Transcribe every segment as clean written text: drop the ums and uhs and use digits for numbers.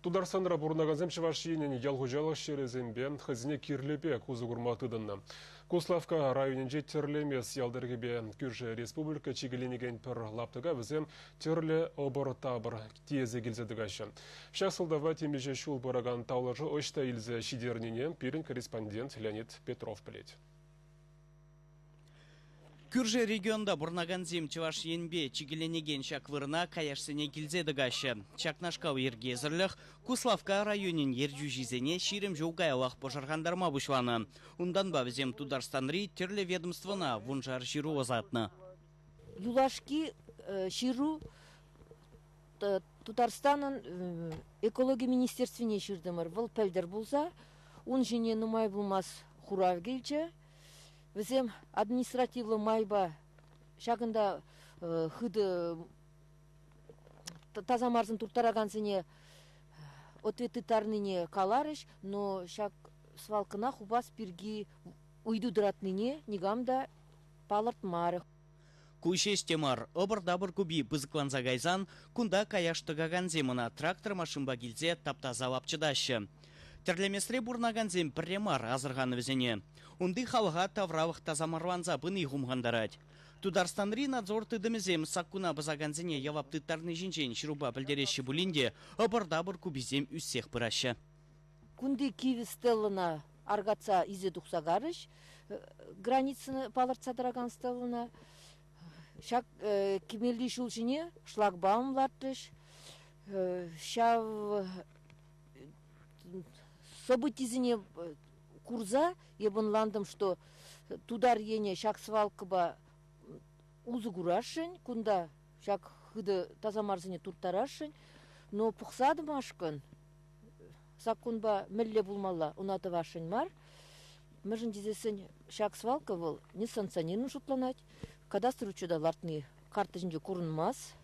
Тутарстанра пурӑнакансем Чӑваш Енӗн ял хуҫалӑх ҫӗрӗсемпе хӑйсене кирлӗ пек усӑ курма тытӑннӑ. Куславкка районӗнчи Тӗрлемес ял тӑрӑхӗпе кӳршӗ республика чикӗленекен пӗр лаптӑка вӗсем тӗрлӗ ӑпӑр-тапӑр тиесе килсе тӑкаҫҫӗ. Ҫак сӑлтавпа темиҫе ҫул пыракан тавлашу ӑҫта илсе ҫитернине пирӗн корреспондент Леонид Петров пӗлет. Кӳршӗ регионта пурӑнакансем Чӑваш Енпе чикӗленекен ҫак вырӑна каяшсене килсе тӑкаҫҫӗ. Ҫакнашкал йӗркесӗрлӗх Куславкка районӗн ертӳҫисене 20 ҫул каяллах пӑшӑрхантарма пуҫланӑ. Унтанпа вӗсем Тутарстанри тӗрлӗ ведомствӑна вуншар ҫыру ӑсатнӑ. Юлашки ҫыру Тутарстанӑн экологи министерствине ҫыртӑмӑр. Вӑл пӗлтӗр пулса ун ҫине нумай пулмасть хурав килчӗ. Вӗсем административлӑ майпа ҫакӑнта хытӑ таса марсӑн турттаракансене ответ тыттарнине каларӗҫ, но ҫак свалкӑна хупас пирки ыйту тӑратнине никам та палӑртмарӗ. Ку ҫеҫ те мар, ӑпӑр-тапӑр купи пысӑкланса кайсан кунта каяш тӑкакансем ӑна трактор-машинпа килсе таптаса лапчӑтаҫҫӗ. Тӗрлемесре пурӑнакансем пӗрре мар асӑрханӑ вӗсене. Унти халӑха тавралӑх тасамарланса пыни хумхантарать. Тутарстанри надзор тытӑмӗсем саккуна пӑсакансене явап тыттарни ҫинчен ҫырупа пӗлтереҫҫӗ пулин те ӑпӑр-тапӑр куписем ӳссех пыраҫҫӗ. Кунти кивӗ стеллӑна аркатса илсе тухса карӗҫ, границӑна палӑртса тӑракан стеллӑна. Ҫак кӗмелли ҫул ҫине шлагбаум лартрӗҫ. Ҫав событисене курса эп ӑнлантӑм, что тутар енӗ ҫак свалкӑпа усӑ курасшӑн, кунта ҫак хытӑ таса марсене турттарасшӑн, но пӑхса тӑмашкӑн саккунпа мӗнле пулмалла, ӑна тӑвасшӑн мар. Мӗншӗн тесессӗн ҫак свалка вӑл несанкционированный шутланать, кадастр учета лартни карта ҫинче курӑнмасть.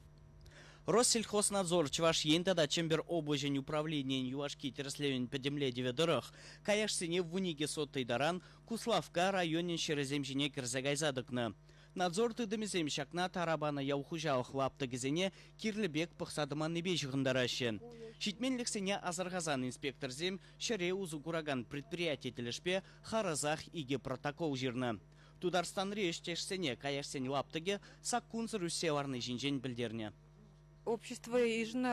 Россельхознадзор Чӑваш Ен тата Чӗмпӗр облаҫӗн управленийӗн юлашки тӗрӗслевӗн пӗтӗмлетӗвӗ тӑрӑх каяшсене 12 сотый таран Куславкка районӗн ҫӗрӗсем ҫине кӗрсе кайса тӑкнӑ. Надзор тытӑмӗсем ҫакна тара панӑ ял хуҫалӑх лаптӑкӗсене кирлӗ пек пӑхса тӑманнипе ҫыхӑнтараҫҫӗ. Ҫитменлӗхсене асӑрхасан инспекторсем ҫӗре усӑ куракан предприяти тӗлӗшпе харӑсах икӗ протокол ҫырнӑ. Тутарстанри ӗҫтешсене каяшсен лаптӑкӗ саккунсӑр ӳссе ларни ҫинчен пӗлтернӗ. Общество йышӑннӑ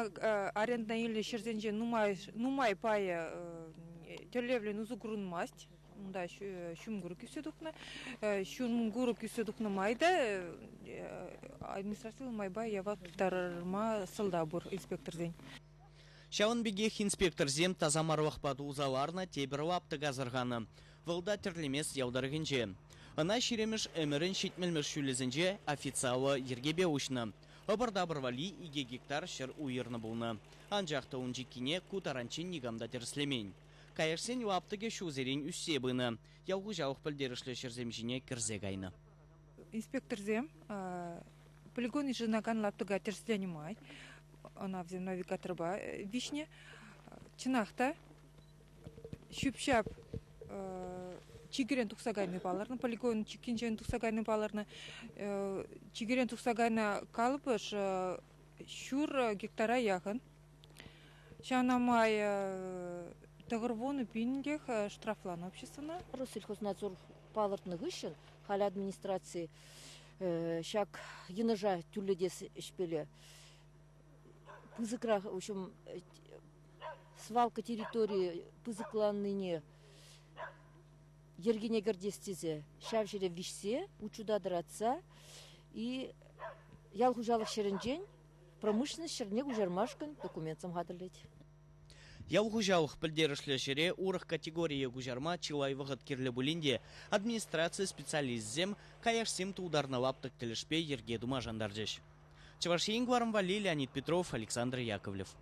арендӑна илнӗ ҫӗрсенче нумай, нумай пайӗ тӗллевлӗн усӑ курӑнмасть. Унта ҫум курӑк ӳссе тухнӑ. Ҫум курӑк ӳссе тухнӑ май та административлӑ майпа явап тыттарма сӑлтав пур инспекторсен. Ҫавӑн пекех инспекторсем тасамарлӑхпа тулса ларнӑ тепӗр лаптӑк асӑрханӑ. Вӑл та Тӗрлемес ял тӑрӑхӗнче. Ӑна ҫирӗммӗш ӗмӗрӗн ҫитмӗлмӗш ҫулӗсенче официаллӑ йӗркепе уҫнӑ. Ӑпӑр-тапӑр валли 2 гектар ҫӗр уйӑрнӑ пулнӑ. Анчах та ун чиккине ку таранччен никам та тӗрӗслемен. Каяшсен лаптӑкӗ ҫулсерен ӳссе пынӑ, ял хуҫалӑх пӗлтерӗшлӗ ҫӗрсем ҫине кӗрсе кайнӑ. Инспекторсем полигон йышӑнакан лаптӑка тӗрӗсленӗ май ӑна вӗсем навигаторпа виҫнӗ. Чӑнах та, ҫӳп-ҫап чикӗрен тухса кайни палӑрнӑ, полигон чиккинчен тухса кайни палӑрнӑ. Чикӗрен тухса кайнӑ калӑпӑш ҫур гектара яхӑн. Ҫавна май 90 пинлӗх штрафланӑ обществӑна. Россельхознадзор палӑртнӑ хыҫҫӑн халӗ администраци ҫак йӑнӑша тӳрлетес ӗҫпеле пысӑкрах, в общем, свалка территорийӗ пысӑкланнине йӗркене кӗртес тесе ҫав ҫӗре виҫсе, учета тӑратса и ял хуҫалӑх ҫӗрӗнчен промышленность ҫӗрне куҫармашкӑн документсем хатӗрлет. Ял хуҫалӑх пӗлтерӗшлӗ ҫӗре урӑх категорие куҫарма чылай вӑхӑт кирлӗ пулин те администраци специалисчӗсем каяшсем тултарнӑ лаптӑк тӗлӗшпе йӗрке тума шантарчӗҫ. Чӑваш Ен кӑларӑм валли Леонид Петров, Александр Яковлев.